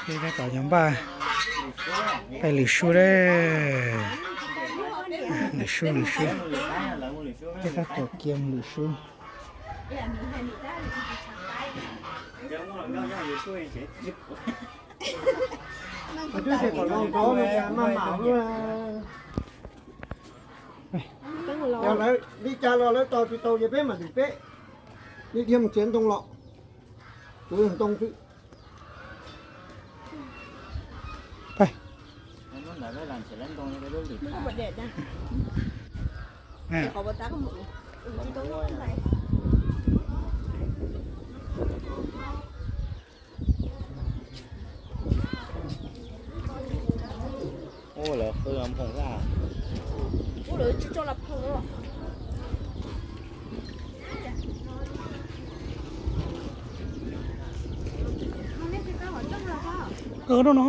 Peb tab tom yuav npaj pais lwm sub dab. Lwm sub, lwm sub. Peb tab tom kiag lwm sub. Yog lawv li cas los lawv tos tsis tau ces peb mam lwm peb. Li dhia mus txiav ntoo los, kuv yog ntoo xwb. Ua lawv qw nphoom zaj. Ua lawv tsis tso las phoom. Qw rau no.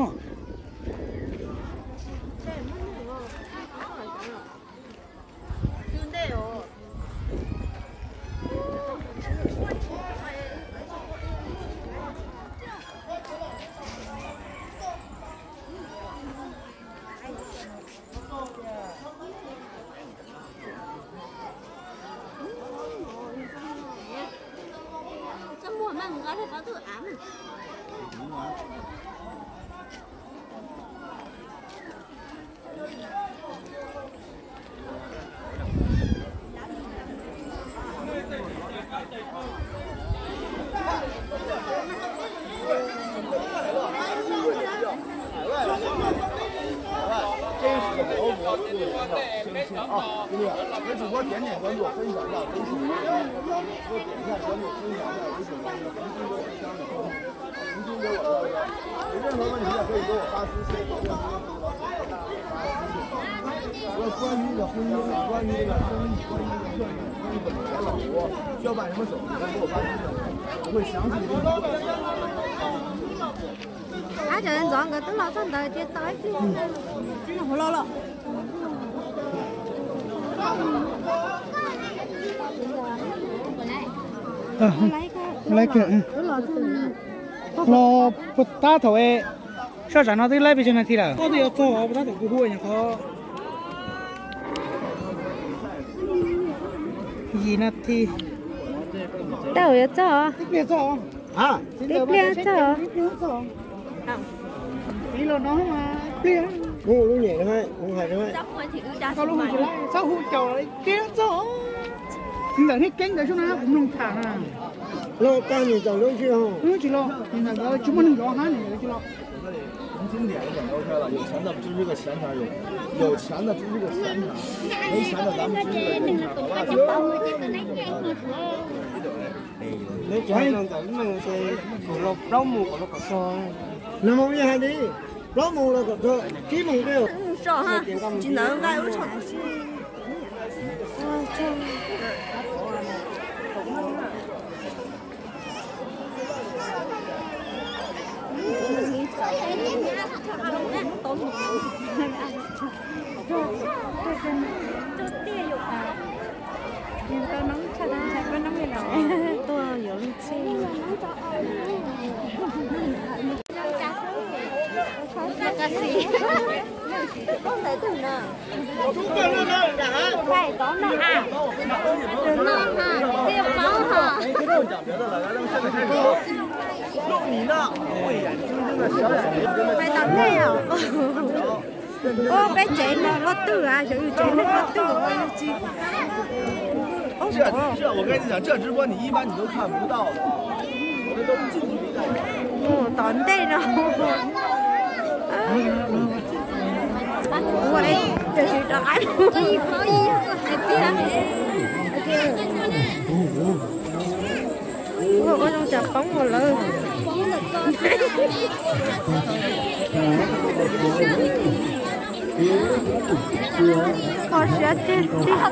Ab, cov ntxov nkawd twb los txog ntawd ces tau ib pliag. Los los. Los puas tab thaum e, soj tsam no twb laib pes tsawg nas this lawm? Ob twb yuav txog puas tab thaum kuv hu nyuam qhuav yim nas this. Tab yuav txog. Tib pliag txog. Tib pliag txog. Tib los no mas pliag. Lub nyem hais txhob hu caum ib pliag txog. Ntawm nej keeb ntawd sub na kuv mloog tham na. Los tag nim ntawm lub tsis los, nim ntawm nkawd tsis muaj neeg zov hab nim ntawd tsis los. 从经典一点都OK了，有钱的支持个前台，有有钱的支持个前台，没钱的咱们支持个后台，好吧？Lawv cov hais no ntawm lub neej ces kaum plaub mus kom txog. Nag hmo yeej hais li plaub mus los kom txog, tsib mus thiab. Tsis ntawd nqaij ua tshaj kuv siab. Tuaj yuav lub txhij. Peb tom ntej os. Ua peb tsev neeg luaj twg, xyov yus tsev neeg luaj twg tsis. 这，这，我跟你讲，这直播你一般你都看不到的，这都近距离带。Mus tom ntej no. Ua es tam sim rov qab mus hais tiag. Ua ua zoo tsam poob ua lawm. Kho siab tiag tiag.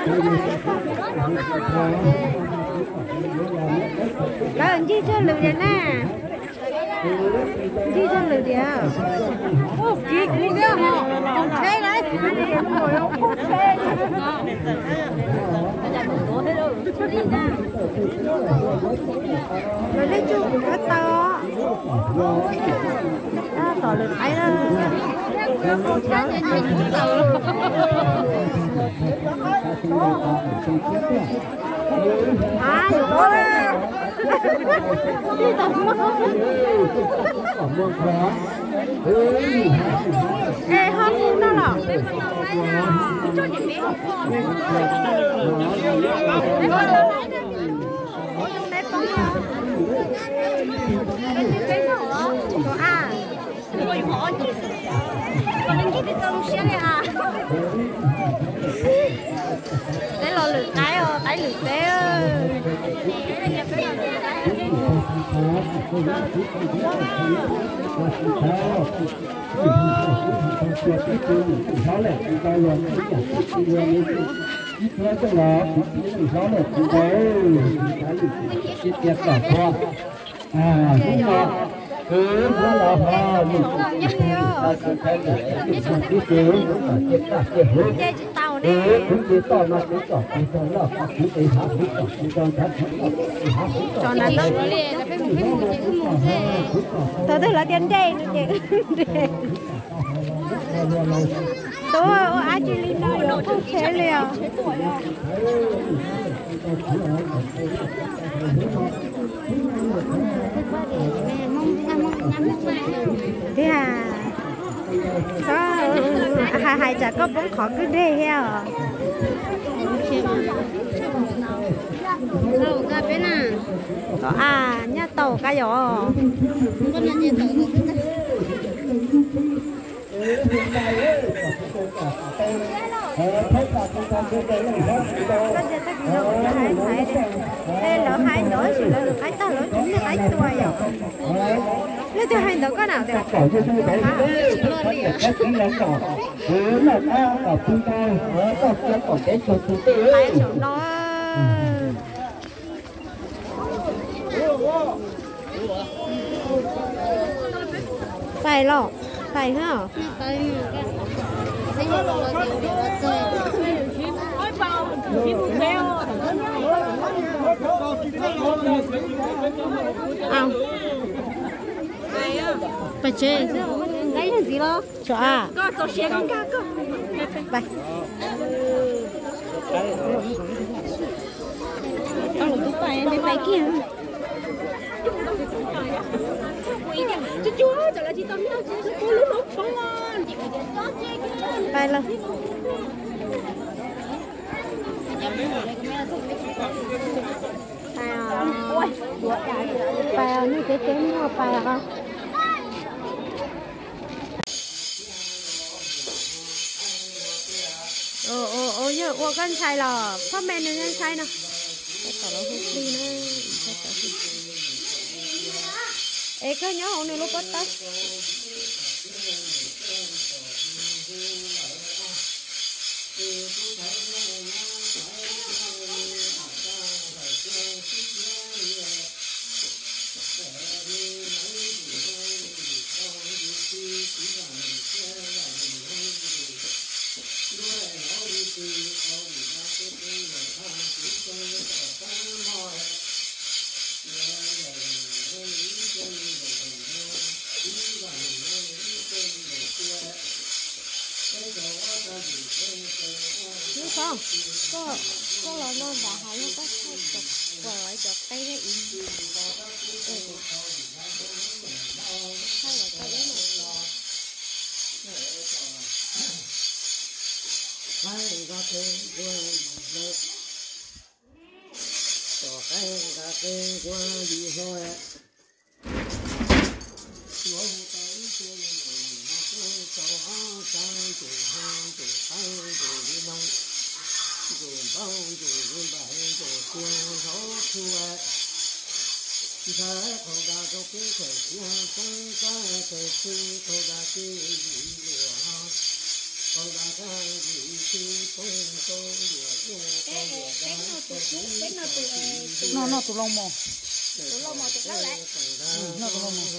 Lawv ncig zog lwm diam na. Ncig zog lwm diam. Kiv kuv thiab ho, tus tsheb lawm. Lawv nej tsuj kuv qab taw. Tom lwm qaib na. Es ho mus no los? Peb los lwm qaib os, qaib lwm teb. Hnub no, hnub no ho, thaum twg lawv tias nres no ces nres. Tuaj ua dab tsi li no yuav poob tsheb li os. Tiag, hais hais tsam koj poob qhov kwj deg thiab os. Tom a, nyaj tau kab yos. Lawv hais ntawd tab sis lawv lwm qaib tag lawv tsis muaj qaib tua yom. Leej twg hais ntawd koj na? Hais saum no. Pais los, pais hab. Pais tsev, nqa ib ntxiv los tso a. Pais kiag. Pais los. Pais, pais, nej cov cov muaj pais os. Yog ua koj ntshai los phoj me nws ntshai no. Es koj nyob hauv nws lub pob tawb. Nub Xov, koj, koj los no nram hav yog koj thaij cov, cov qeb thiab ib, thaij los tau ib no. Ntshai qhov dag rau peb thaum txiv poob kab thaum twg, qhov dag twb yim luam, qhov dag kab yim twb poob rau luam tuaj rau luam dag rau peb thaum txiv. Noj, noj tus loo mos. Tus loo mos tus dawb lawm. Noj tus loo mos.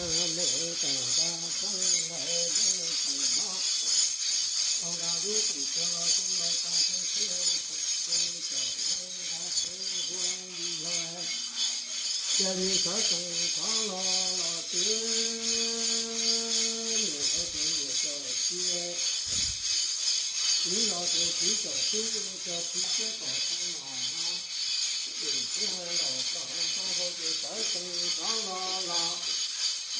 Cia li sawv tsees rov los los xwb, niam los tias niam cov txiv, txiv los tias txiv cov tub, cov txiv siab tom tau los no, ces txiv los kom tau hau ces sawv tsees rov los los,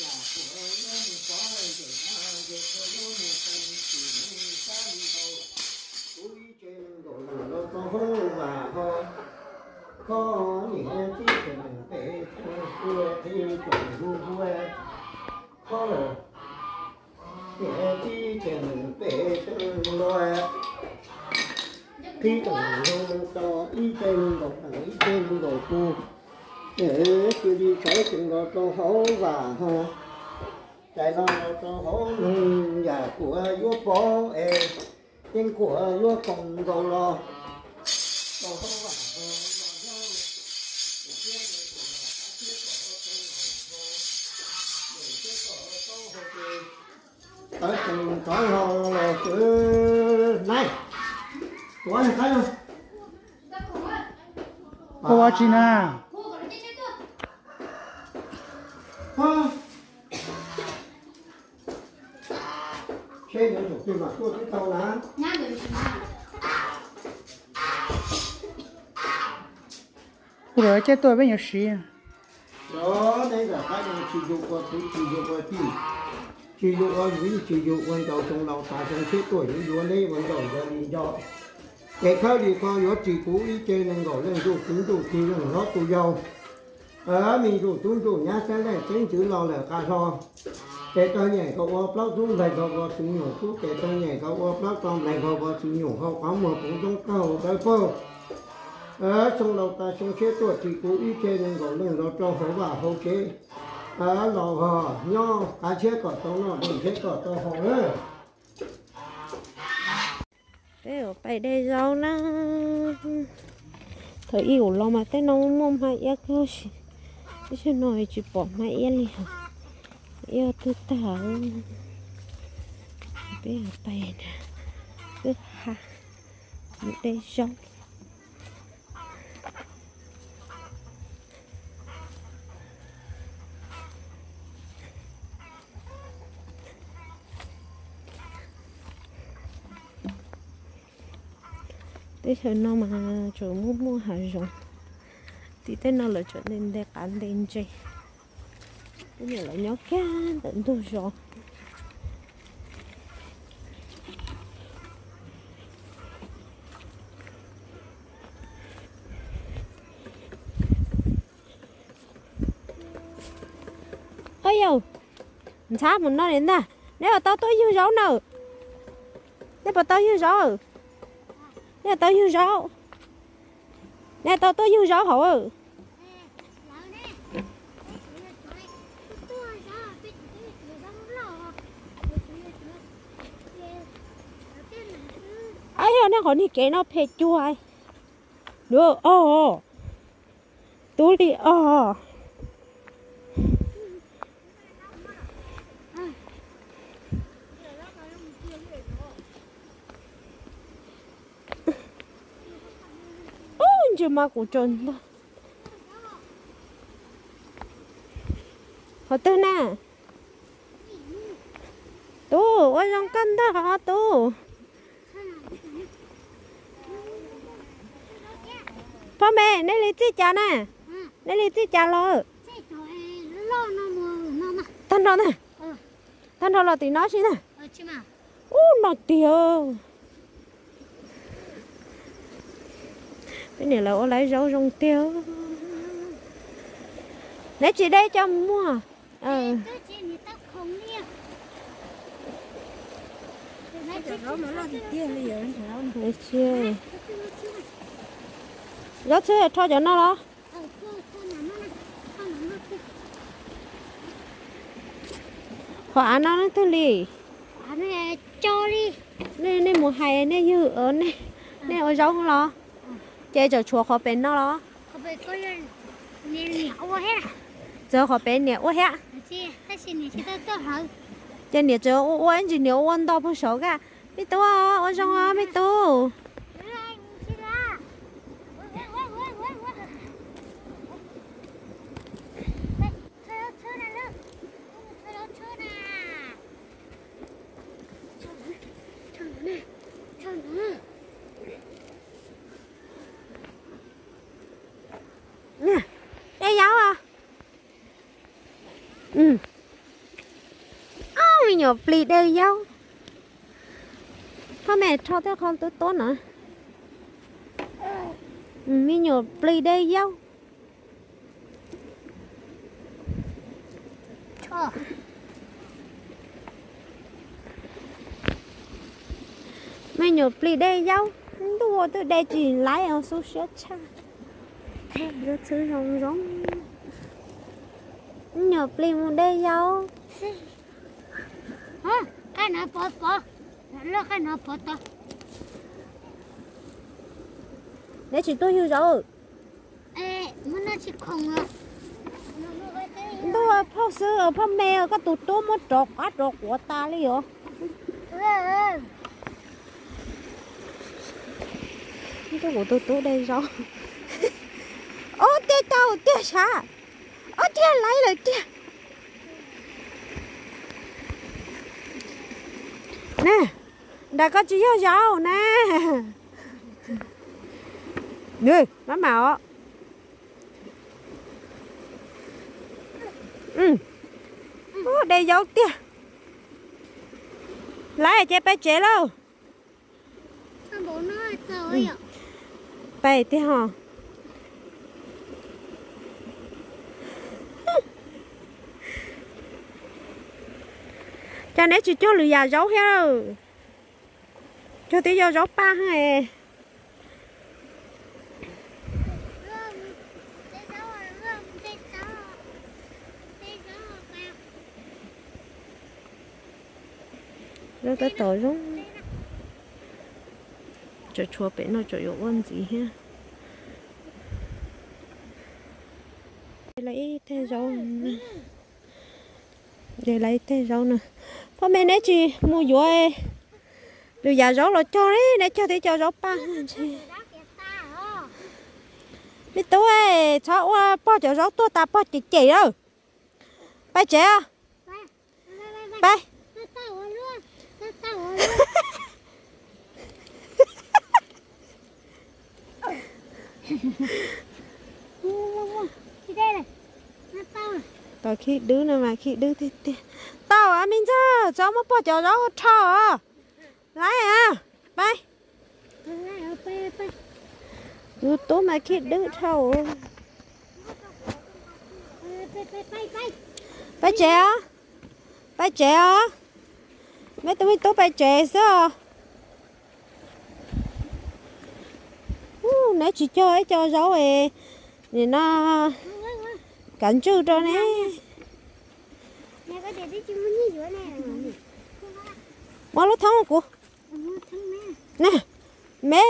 yam kuv yuav mus pov ntses na, ces kuv yuav mus pov tsis mus sab li ntau, kuv ib tse nees nkaum leej los rau hauv vam ho, koj niam tib txhais nees pem tsev ua qhib tsoom hu hu, koj niam tib txhais nees pem tsev ua qhib tsoom hu hu, tau ib tse nees nkaum leej ib tse nees nkaum tus, ces cia li sawv tsees los rau hauv vam ho, tais los los rau hauv neeg yam kuv yuav pov es yeej kuv yuav koom nkaus los rau hauv vam ho. Sawv tsees rov los los xwb, nai, tuav qab. Ua tsi na? Seb yuav tsum twg mam tuaj twb tau na. Kuv lawv coj tuaj peb yuav siv. Neb ntawm qab no tsis yog ua txwv tsis yog ua tij, tsis yog ua viv tsis yog ua ncaus, xyoo laus tas xyoo tshiab tuaj yuav yuav neb ua ncaus yog li nco. Ces khawb li ko yuav tsis kuv ib tse nees nkaum leej ntuj kwv ntuj tij leej hlob tus yau, me ntsuj tub ntsuj nyab xeeb leej xeeb ntxwv los lawm qas hlo. Ces tau nyeem kom ua plaub tub nplaig nkaus vov txwv nyuam tub, ces tau nyeem kom ua plaub tog nplaig nkaus vov txwv nyuam hau, qhov muag puv ntoob qab hau dawb paug. Xyoo laus tas xyoo tshiab tuaj tsis kuv ib tse nees nkaum leej los rau hauv vaj hauv tsev, laus hos nyob qav tshiab kom tau noj, dej ntshiab kom tau haus lawm. Peb ua pais de zaub na. Thaum ub los mas tej no muaj hma iab kawg, tab sis no tsis pom hma iab li os. Iab twb tag. Peb ua pais na, wb ha mus de zaub. Teb chaws no mas tsuas muaj muaj hav zoov, tim tej no lawv tsuas nte nte qav nte ntses. Peb niam lawv nyob kiag ntawm ntug zos. Ua yau, ntxhab mus no li ntag. Neb puas tau tuaj yug zaub na? Neb puas tau yug zaub? Neb puas tau yug zaub? Neb tau tuaj yug zaub hauv? Ab yog nej qhov niag kev no phem cuag. Lub o, tub li o. Ub, ntsia mas kuv tsaus ntuj. Qhov twg na? Tub, ua zoo koj ntag os tub. Pog me, nej li txij cas na? Nej li txij cas los? Tag nrho na. Tag nrho los tim no si na. Ub, no tiag. Peb niam lawv ua lawv zaub zoo tiag. Neb tsis de coj muag. Zaub txhwb rho cov no los? Qhov av no leej twg li? Nej mus hais nej yawg, nej ua zaub los? Ces tseem tshuav qhov pem no los? Txawm qhov pem niam ua thiab. Ces niam tseem ua ua ntsis, niam ua ua nto puag saud ka. Me tub, ua zoo os me tub. De yaub os. Ob me nyuam plig de yaub. Poj me rho tej qho tub tuab no. Me nyuam plig de yaub. Me nyuam plig de yaub, ntuj twb de tsis laib os, xub siab tshaj. Yuav txhwb zoo zoo. Me nyuam plig mus de yaub. Neb tsis tuaj yug zaub. Ntuj, phauj xwb, phauj me, koj tus tub muab rov qab rov quav tas li os. Ntuj, kuv tus tub de zaub. Ob tiag tau tiag sav, ob tiag laiv lawm tiag. Na, nram koj tsis yog zaub na. Nws mab mam os. De yaub tiag. Laiv ces peb tsev lauj. Peb tiag ho. Cas neb tsis cog lwm yam zaub thiab? Cog twb yog zaub paj. Zaub tab tom zoo. Tseem tshuav pem no tseem yuav ua ntxiv thiab. De lawv ib teg zaub, de lawv ib teg zaub na. Phauj me neb tsis mus yuav lwm yam zaub los cog li, neb cog twb cov zaub paj ntshe. Me tub, txhob ua pog cov zaub tuag tas pog cem cem lawm. Peb tsev os. Peb. Tau khib dwb no mas khib dwb tiag tiag. Tau me ntxawg, txhob muab pog cov zaub rho. Laiv, peb. Tus tub mas khib dwb dhau. Peb tsev os, peb tsev os. Neb tus me tub peb tsev xwb os. Neb tsis cog ib co zaub es nim no kav ntswj rau neb. Muab lub thoob kuv. Ne, me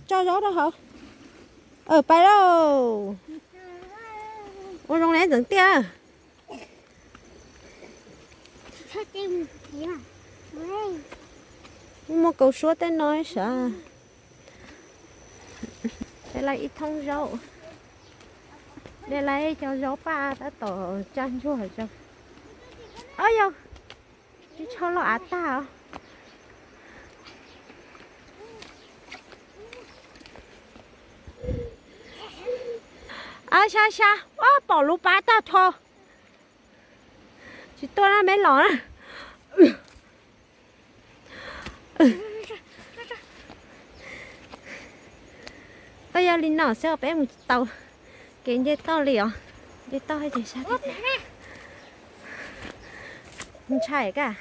tso zaub rau hauv. Pais lauj. Ua zoo ne ntxeev tiaj. Muaj kaus suab tej no sav. De lawv ib thoob zaub. De lawv cov zaub paj tab tom tsa ntsuag zaub. Ob yog tsis tshua loj av tag os. Ab, sab sab, ab, pom lub pab tag nrho. Tsis tuaj na, me los na. Yog li no xwb peb mus tsis tau kev nce toj li os. Nce toj ces sab tiag tiag. Ntshai kaj.